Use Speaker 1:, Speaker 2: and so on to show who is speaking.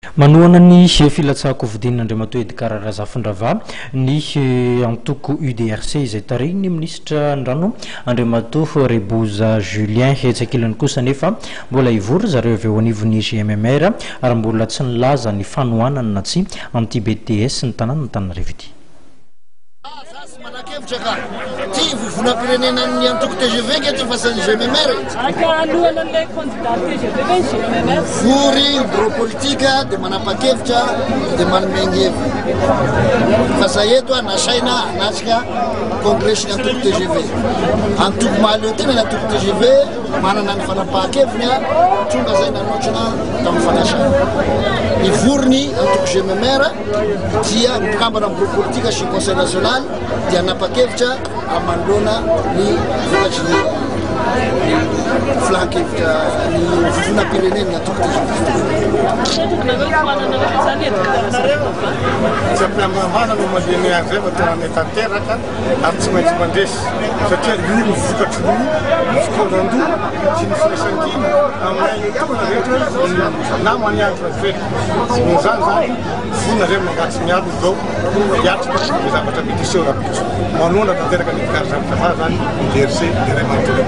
Speaker 1: Manohana ny filatsahan-kofidin'Andriamatoa Edgard Razafindravahy ny antoko UDRC izay tarihin'ny minisitra ny rano Andriamatoa Reboza Julien. Etsy ankilany kosa anefa mbola hivory ry zareo avy eo anivon'ny GMMR ary mbola tsy nilaza ny fanohanany na tsia an'ity BTS ny tanàn'Antananarivo ity.
Speaker 2: Za tsy manan-kevitra ka. Ty vovonam-pirenenan'ny antoko tgv nge ty fa tsy an'ny GMMR e.
Speaker 3: Ka hanohana an'ilay candidat tgv ve ny GMMR?
Speaker 2: Vory ny bureau politique dia manapa-kevitra dia manome ny heviny. Fa za eto a nasaina hanatrika congres ny antoko tgv. Antoko mahaleo tena ny antoko tgv manana ny fanapahan-keviny a, tonga zay nanotrona tamin'ny fanasana. Nivory ny antoko GMMR. dia ny mpikambana amin'ny bureau politique sy ny conseil national dia hanapa-kevitra manoloana ny vokatry ny filan-kevitra ny vovonam-pirenena ny antoko tgv.
Speaker 4: Tsy ampiambambana no mandeha an'izay fa tena ny tanteraka ary tsy maintsy mandresy satria io no vokatry ny fikaonan-doha sy ny firaisankina amin'ny tolona rehetra naman'i Andry Rajoelina. Noho izany izany, vonona izay mangatsy ny alina izao hiatrika ny zavatra mety hiseho rahampitso. Manohana tanteraka ny Edgard Rakotovahy izany ny DRC iray manontolo.